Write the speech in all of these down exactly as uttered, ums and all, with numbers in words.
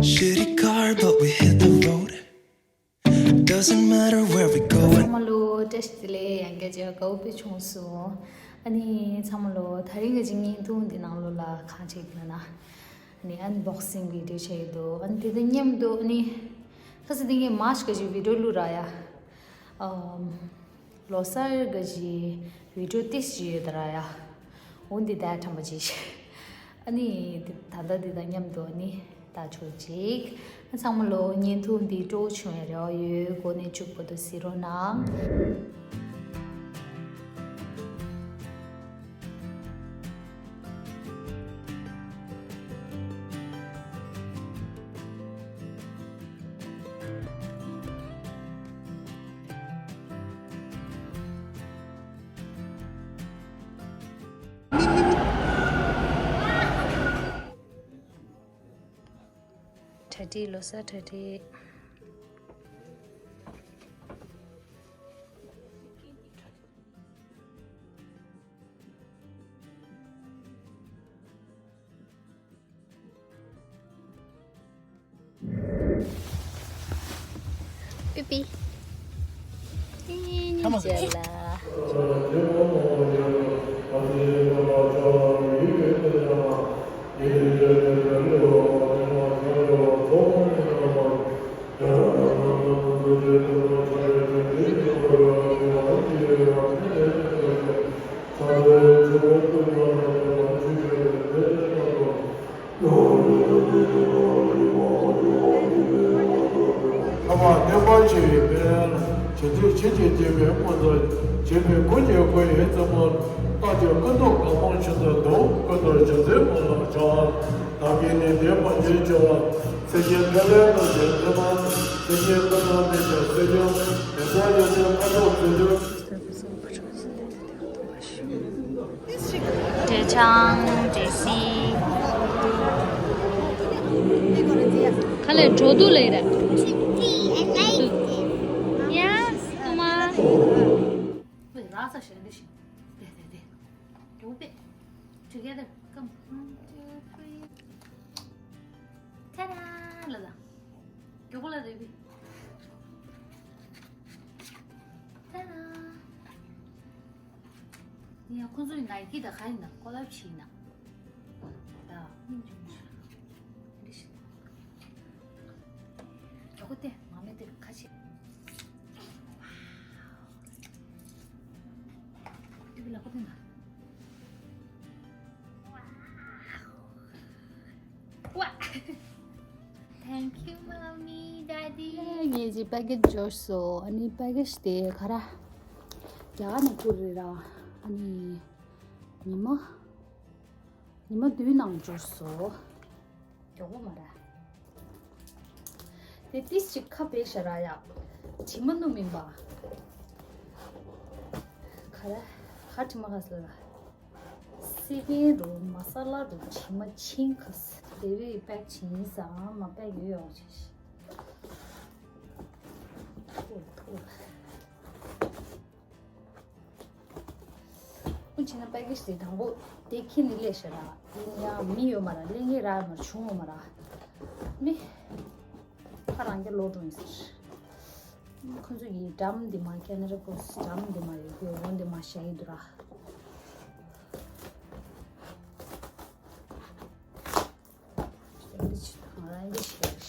Shitty car, but we hit the road. Doesn't matter where we going. ཚང་མ་ལོ་བཀྲ་ཤིས་བདེ་ལེགས། ཡང་བསྐྱར་མཇལ་དགའ་བོ་དཔེ་བྱུང་སོང་། ཨ་ནི་ཚང་མ་ལོ་དེ་རིང་གི་བརྙན་ཐུང་འདི་ནང་ལོགས་ལ་གང་བྱེད་ཀྱི་ན་ན། ཨ་ནི་ཨན་བོག་སིང་བི་ཌིའོ་བྱེད་ཀྱི་འདུག་ཨ་ནི་དེ་དང་མཉམ་དུ་ཨ་ནི་ཁ་སང་དེ་ངས་མཱར་ཆི་ག་ཅིག་བི་ཌིའོ་བླུགས་ར་ཡ། ཨམ། ལོ་གསར་ག་ཅིག་བི་ཌིའོ་ཏིས་ཅིག་ཡོད་ད་ར་ཡ། འོ་འདི་ད་ཁྲམ་པ་ཅིག་ཨ་ནི་དེ་ད་ལྟ་འདི་དང་མཉམ་དུ་ཨ་ནི་ད་ཆོག་ཅིག་ཨ་ཚང་མ་ལོ་བརྙན་ཐུང་འདི་སྤྲོ་བོ་བྱུང་བའི་རེ་བ་ཡོད། འགོ་ནས་མཇུག་བར་དུ་གཟིགས་རོགས་གནང་། གྲ་སྒྲིག་ལོ་གསར་གྲ་སྒྲིག་པི་པི། ཨེ་ཉིན་མཇལ་ལ། ལྷག་པར་བསྟན་པ་ཆེ་བའི་དཔལ། བྱེད་དུས་བྱེད་ཀྱི་སྐྱེས་པའི་སྔོན་དུ། བྱེད་པའི་ཀུན་གྱི་སྒོ་ཡི་རྩེ་མོར། རྟག་ཏུ་ཀུན་ཏུ་དགའ་མོ་ཆེན་པོ་འདུག་ཀུན་ཏུ་རྗེ་བཙུན་མོ་ལ་ཕྱག། བདག་གིས་ནི་འདས་པ་ཉིད་བྱ་བ། སེམས་ཅན་ཕྲིན་ལས་རྣམས་ཀྱི་མཛད་པ། སེམས་ཅན་ཀུན་ཏུ་གནས་པའི་སྲས་ཆུང་། དེ་ཚོ་ཡོད་ཚད་མཁའ་འགྲོ་བརྩོན་འགྲུས། འབྲས་ཆང་། འབྲས་སིལ། ཁ་ལས་འགྲོ་འདུག་ལས་ར། Yes, Uma. Wait, rasa shende shi. De, de, de. Together. Come. One, two, three. Ta-da! ལ་ད། མགྱོགས་པོ་ལ་རེད་པས། ད་ད། ཡ། ཁོ་ཚོའི་ནའི་ཀི་ད་ག་ཡིན་ན་ཀོ་ལ་བྱས་ན། ད། མགྱོགས་པོ་སྟེ་མ་མེད་དེ་ཁ་ཕྱེ། དེ་བི་ལ་ཁོ་དེ་ན། ཝ། Thank you, mommy, daddy. ངས་ཀྱི་པེ་ཀེ་ཇི་འབྱོར་སོང་། ཨ་ནི་པེ་ཀེ་ཇི་དེ་ག་ར་རྒྱ་གར་ནས་ཁུར་རེད་ར། ཨ་ནི་ཉི་མ། ཉི་མ་བདུན་ནང་འབྱོར་སོང་། མགྱོགས་པོ་མ་ར། དེ་ཏིས་ཅིག་ཁ་བེ་ཤ་ར་ཡ། དྲི་མ་ནུ་མིན་པ། ག་ར། ག་དྲི་མ་ག་ས་ལ། སི་པན་རུ་མ་ས་ལ་རུ་དྲི་མ་ཆིན་ཁ་ས། དེ་བས་པེག་ཆིན་ས་མ་པེག་ཡོད་ཡོང་ཆེ་ཤི། ཐུག་ཐུག་ཁོ་ཕྱིན་ན་པེ་ཀེ་ཇི་དེ་དང་པོ་དེ་ཁྱེར་ནས་སླེབས་ཤག་ར། ཡིན་ཡང་མི་ཡོད་མ་ར། སླེབས་མཁན་རག་མ་ར། བྱུང་ཡོད་མ་ར། མི་ཁ་རང་རྐྱ་ལོག་འགྲོ་ཡིན་ཟེར། ཁོ་ཚོ་ཡི་འགྲམ་འདི་མ་ཁེ་ན་ར་པོ་སི་འགྲམ་འདི་མ་ཡོད་རྒྱུ་འོ་འདི་མ་བཤད་ཡིན་འདུག་ར། འདི་ཆི་དང་ར་འདི་བཤད་རེད།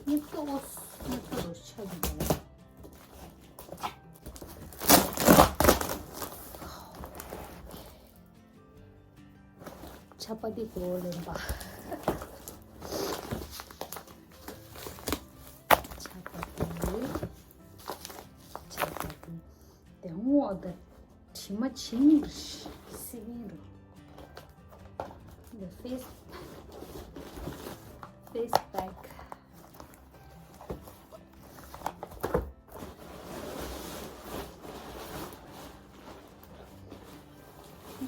ཉིད་ཏོ་ཉིད་ཏོ་རོ་ཆ་གི་འདུག་ཆ་པ་འདི་གོ་ལེན་པ། ཆ་པ་འདི། ཆ་པ་འདི། དེ་འོ་ད་དྲི་མ་ཆི་ནི་རུ་སི་ནི་རུ། The face, face pack.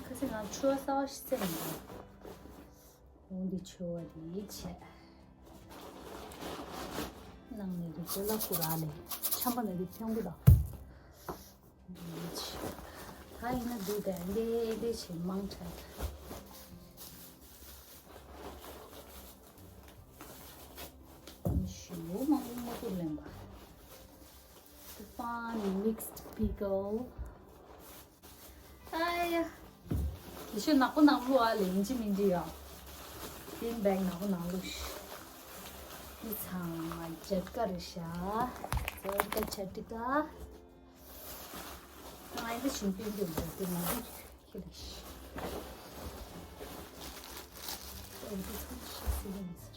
ཁ་སང་ང་ཆུ་བ་གསར་པ་ཞིག་བཙེམས་ནས། འོ་འདི་ཆུ་བ་འདི་བྱས། ནང་ནས་རི་སྐོར་ལ་ཁུ་ར་ལས་ཆམ་པ་ལ་རི་ཕྱང་གི་དང་། ད་ཡིན་ན་འདི་དང་འདི་འདི་བྱས་མང་དྲགས། Mixed pickle. ཨ་ཡ། དེ་ཤོད་ནག་པོ་ནང་ལུ་ཨ་ལེ་ཡིན་གཅིག་མིན་གཅིག་ཡོད། Bin bag ནག་པོ་ནང་ལུ་ཤི། འདི་ཚང་མ་ཇ་ཀ་རེད་ཤག་ཇ་ཀ་ཇ་ཀ་ང་ཡི་འདི་བཞིན་པིན་པིན་འདི་མ་འདི་ཁྱེར་ལེ་ཤི། འདི་ཚང་མ་ཤི་ཟེར་ཡིན་ཟེར།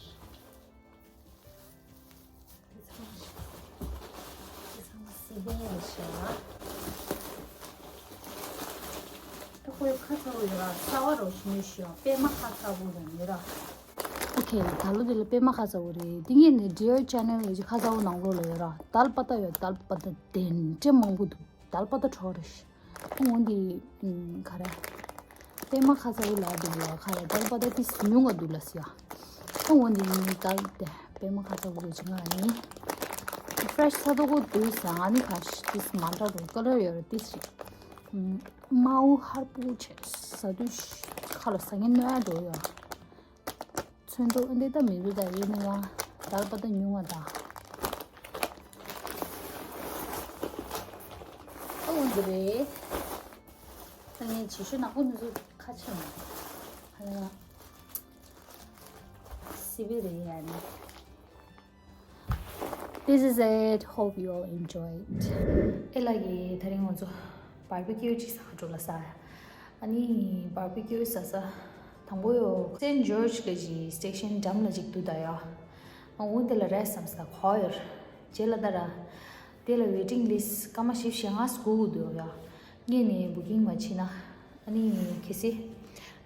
ཨོ་ཁེ། ད་ལོ་འདི་ལ་པད་མ་ཁ་ཚ་པོ་རེད། འདི་ངས་ནི་Dear Channel ལ་ཁ་ཚ་པོ་ནང་ལོགས་ལ་ཡོད་ར། དལ་པ་ཏ་ཡོད། དལ་པ་ཏ་དེ་འདྲ་མང་པོ་འདུག་དལ་པ་ཏ་གྲོགས་རེད། འོ་འདི་ཨུམ་ག་རེ། པད་མ་ཁ་ཚ་པོ་ལ་འདུག་ལ་ཁ་རེ། དལ་པ་ཏ་ཏིས་ཉུང་ང་འདུག་ལ་སི་ཡ། འོ་འདི་ནི་དལ་ཏེ་པད་མ་ཁ་ཚ་པོ་རེད་ཅི་ང་ནི། Fresh ཚ་དོ་གོ་འདུག་ས་ཨ་ནི་ཁ་ཤི་ཏིས་མ་འདྲ་འདུག་ཀ་ལར་ཡོད་ར་ཏིས་ཤི། ཨུམ་དམར་པོ་ཧར་པོ་བྱས་ས་དུས་ཤི་ཁ་ལ་ས་ངན་གནོད་འགྲོ་ཡ། ཚོན་མདོག་འདི་ལྟ་མི་འདུག་ད་ཡིན་ནི་ཡང་དལ་པ་ཏ་ཉུང་བ་དང་། ཨ་འོ་འདི་རེད། ད་ངས་བྱེད་ཤོད་ནག་པོ་འདི་ཚོ་ཁ་ཆེ་མ་ཧ་ལ་སི་བི་རེད་ཡ་ནི། This is it. Hope you all enjoyed. ཨེ་ལ་གི་ད་རིང་ང་ཚོ་བར་བི་ཀིའུ་ཅིག་ཟ་འགྲོ་ལ་ས། ཨ་ནི་བར་བི་ཀིའུ་ཟ་ས་དང་པོ་ཡོ་སེན་ཇོར་ཇི་ལ་ཅིག་སི་ཊེ་ཤན་འགྲམ་ལ་ཅིག་འདུག་ད་ཡ། ཨ་འོ་དེ་ལ་རེད་བསམ་ས་གོ་ཡོད། རྗེས་ལ་ད་ར་དེ་ལ་ཝེ་ཊིང་ལིསི་སྐར་མ་བཞི་བཅུ་ཞེ་ལྔ་སྒུག་འདུག་ཡ། ངས་ནས་བུ་ཀིང་མ་བྱེད་ན། ཨ་ནི་གལ་སྲིད་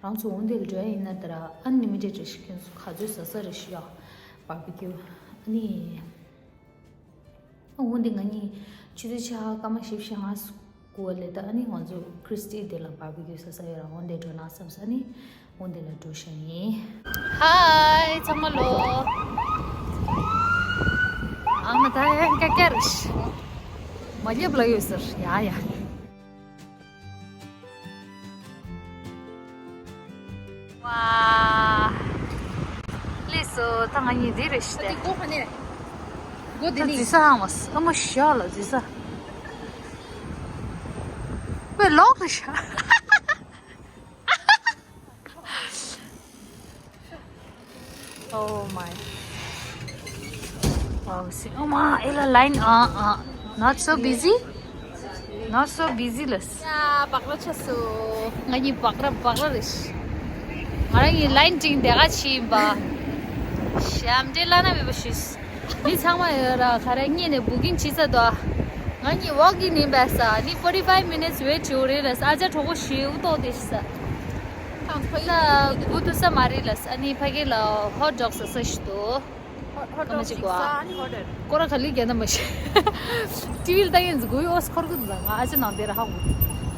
རང་ཚོ་འོ་འདི་ལ་འགྲོ་ཡ་ཡིན་ན་ད་ར་ཨན་ལི་མི་ཊེཌ་རེད་ཤག་ཁྱོད་ཚོ་ག་ཚོད་ཟ་ས་རེད་ཤག་ཡ། བར་བི་ཀིའུ། ཨ་ནི་འོ་འདི་ང་གཉིས་ཆུ་ཚོད་ཆ་སྐར་མ་བཞི་བཅུ་ཞེ་ལྔ་སྒུག་པ་ལས་ད། ཨ་ནི་ང་ཚོ་ཁྲིས་ཊི་དེ་ལ་བར་བི་ཀིའུ་ཟ་ས་ཡོད་ར། འོ་འདི་འགྲོ་ན་བསམ་ས་ཨ་ནི། འོ་འདི་ལ་འགྲོ་ཤ་ཡིན། ཧའི་ཚང་མ་ལོ། ཨ་མ་ད་ཡང་ཀ་ཀ་རེད། མ་ཉེབ་ལ་ཡོད་ཟེར་ཡ་ཡ། ཝ། ལགས་སོ་ད་ང་གཉིས་འདི་རེད་ཤི་ཏེ། སྒོ་ཁ་ནས། སྒོ་དེ་ད་ནས། རྫི་ས་ཧང་བ་ས་ཨ་མ་ཤ་ལ་རྫི་ས། ཝེ་ལོག་རེད་ཤ། Oh my. Wow, see, oh my, ཨེ་ལ་ལའིན། ཨ་ཨ། Not so busy? Not so busy ལ། ཡ་བག་ར་ཆ་སོ། ང་གཉིས་བག་ར་བག་ར་རེད། ང་རང་གཉིས་ལའིན་བསྒྲིགས་བསྡད་ག་ཕྱིན་པ། ཞབས་འདྲེན་བླ་ན་མེད་པ་ཞུས། མི་ཚང་མ་ཡོད་ར་ག་རེ་ངེད་ནས་བུ་ཀིང་བྱེད་ས་དོ། ང་གཉིས་ཝོག་གིན་ཡིན་པས་ས་ནི་forty five minutes wait བྱེད་རེད་ལ། ཨ་ཅག་གྲོགས་པོ་ཞིག་ཏོག་དེ་ཤི་ས། ད་སྒུག་ཐུབ་ས་མ་རེད་ལ། ཨ་ནི་ཕ་གི་ལ་ཧོ་ཊི་ཌོག་ཟ་ས་ཞིག་འདུག་ཧོ་ཊི་ཌོག་ཅིག་གོ་ཨ། ཨ་ནི་ཧོ་ཊི་ཌོག་སྐོར་ར་ག་ལི་རྒྱ་ན་མ་ཤི། ཊི་ཝི་ལ་ལྟ་ཡིན་ཟི་གུ་ཡོ་སྐོར་གུ་འདུག་ང་ཨ་ཅག་ནང་དེ་ར་ཧ་གོ།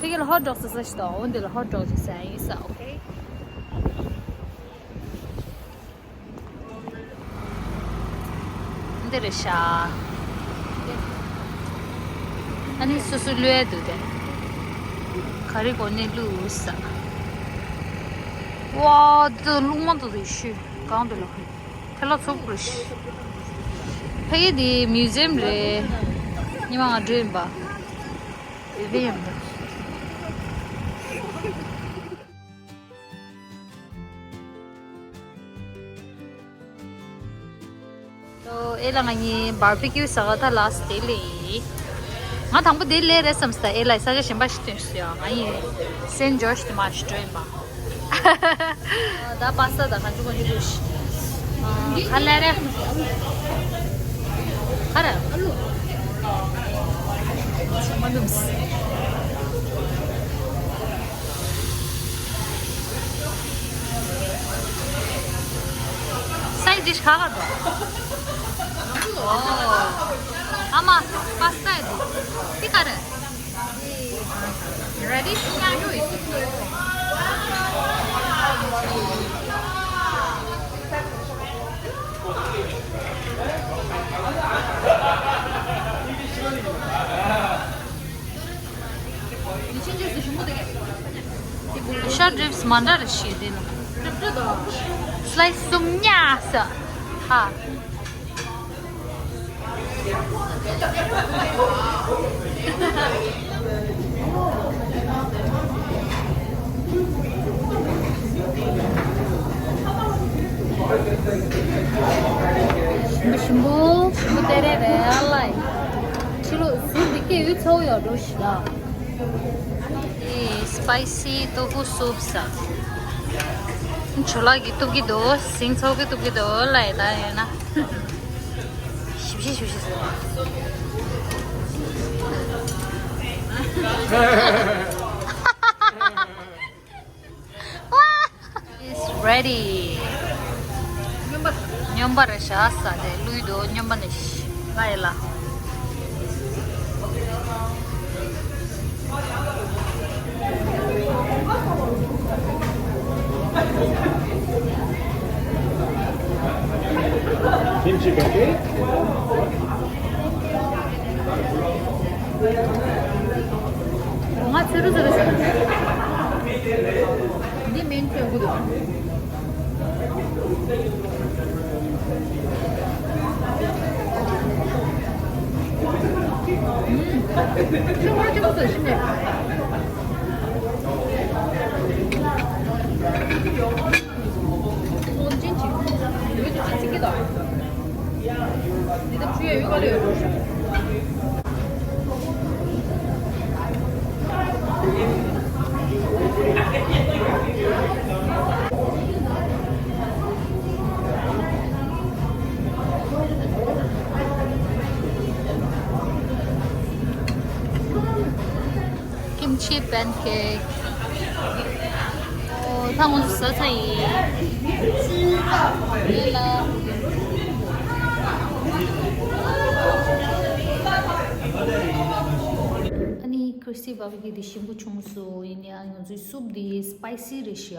ཕ་གི་ལ་ཧོ་ཊི་ཌོག་ཟ་ས་ཞིག་འདུག་འོ་འདི་ལ་ཧོ་ཊི་ཌོག་ཅིག་ཟ་ཡིན་ས། ཨོ་ཁེ། འདི་རེད་ཤག་ཨ་ནི་སོ་སོ་བླུགས་ཡ་འདུག་སྟེ། ག་རེ་གོ་ནས་བླུགས་ས། ཝ། འདི་རླུང་མ་འདུག་དེ་ཤི། གང་འདི་ལ། ཐལ་བ་ཚུགས་རེད་ཤི། ཕ་གི་འདི་མིའུ་ཛི་ཡམ་རེད། ཉི་མ་ང་འགྲོ་ཡིན་པ། དེ་བས་ཡམ་པ། ཨོ་ཨེ་ལ་ང་གཉིས་བར་བི་ཀིའུ་ཟ་ག་ད་ལ་སི་དེ་ལས། ང་དང་པོ་དེ་ལས་རེད་བསམ་སྟེ་ཨེ་ལ་ས་ཆ་གཞན་པ་ཞིག་ཐོན་སོང་ཡ། ང་གཉིས་སེན་ཇོར་ཇི་དེ་མ་ཞིག་འགྲོ་ཡིན་པ། ད་པ་སྟ་ད་ག་ཚོད་ག་ཚོད་ཞིག་ཨ། ཁ་ལེ་རེ། ཁ་རེ། ཨ་ལུ། ཚང་མ་ནུམ་སི། སའི་ཌི་ཤི་ག་ག་འདུག་ཨོ། ཨ་མ། པ་སྟ་ཡི་འདུག་འདི་ག་རེ། རེ་ཌི་ཤི་ཉག་ཉོ་ཡི་སུ་ཏོ། ཤོར་ཊི་རིབ་སི་མ་འདྲ་རེ་ཤི་དེ་ལ། སི་ལའི་སི་གསུམ་ཉག་ས། ཧ། ཞིམ་པོ་ཞིམ་པོ་ཞིམ་པོ་སྟེར་རེད་རེད་ཨ་ལའི། ཕྱི་ལོགས་ཟུར་འདི་སྐད་ཡུད་ཚ་བོ་ཡོད་འགྲོ་ཞིག་ལ། ཨེ་སི་པའི་སི་ཏོ་ཧྥུ་སུབ་ཟ། ཇོ་ལགས་ཀྱིས་གཏུབ་ཀྱི་འདུག་ཟིང་ཚོགས་ཀྱིས་གཏུབ་ཀྱི་འདུག་ལའི་ད་ཡོད་ན། ཞིབ་ཞིབ་ཞིབ་ཞིབ་ཟེར། It's ready. སྨྱོན་པ་རེད་ཤག་ཟ་དེ་བླུགས་འདུག་སྨྱོན་པ་ནི་ཤ་ཡི་ལ། Kimchi pancake. ང་ཚེ་རུ་ཚེ་རུ་ཟེར། འདི་མིན་ཐོན་གི་འདུག་ཨུམ། ཆུ་བ་ཆུ་བ་ཟ་ཞིམ་ནས། སོ་ཅན་ཅིག་ཡོད་དུ་ཅི་ཚིག་གི་དང་། འདི་ད་ཆུ་ཡ་ཡོད་ག་ལ་ཡོད་འགྲོ་ཞིག Kimchi pancake. ཨོ། ད་ང་ཚོ་ཟ་ཚར་ཡིན། ཡིན་ལ། ཨ་ནི་crispy barbecue འདི་ཞིམ་པོ་བྱུང་སོང་། ཡིན་ནའང་ང་ཚོའི་སུབ་འདི་སི་པའི་སི་རེད་ཤག་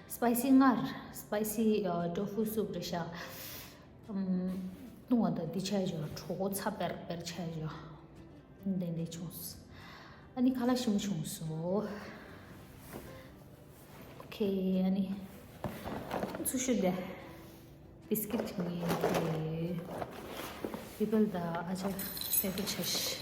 སི་པའི་སི་མངར། སི་པའི་སི་ཨ་ཏོ་ཧྥུ་སུབ་རེད་ཤག་ཨམ། བཏུང་བ་དང་འདི་ཆ་ཡོད། གྲོད་ཁོག་ཚ་པེར་པེར་ཆ་ཡོད། འདི་འདི་བྱུང་སོང་། ཨ་ནི་ཁ་ལག་ཞིམ་པོ་བྱུང་སོང་། ཨོ་ཁེ། ཨ་ནི་ཚུར་ཤོག་དེ། བིས་ཀིཊ་ཅིག་ཉོས་ཏེ། བི་བལ་དང་ཨ་ཅག་སེ་གོ་ཆ་ཤི།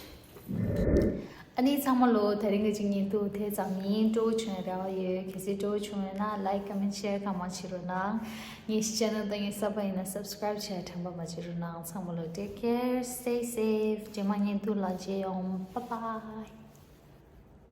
ཨ་ནི་ཚང་མ་ལོ་དེ་རིང་གི་ཅིག་ཉིན་དུ་དེ་ཙམ་ཡིན། སྤྲོ་བོ་བྱུང་ཡ་རེ་བ་ཡོད། གལ་སྲིད་སྤྲོ་བོ་བྱུང་ཡོད་ན་like, comment, share གང་མང་བྱེད་རོགས་གནང་། ངའི་channel དང་ངའི་གསར་པ་ཡིན་ན་subscribe བྱས་དྲན་པ་མ་བརྗེད་རོགས་གནང་། ཚང་མ་ལོ་take care, stay safe. རྗེས་མ་ཉིན་དུ་ལ་མཇལ་ཡོང་། Bye bye.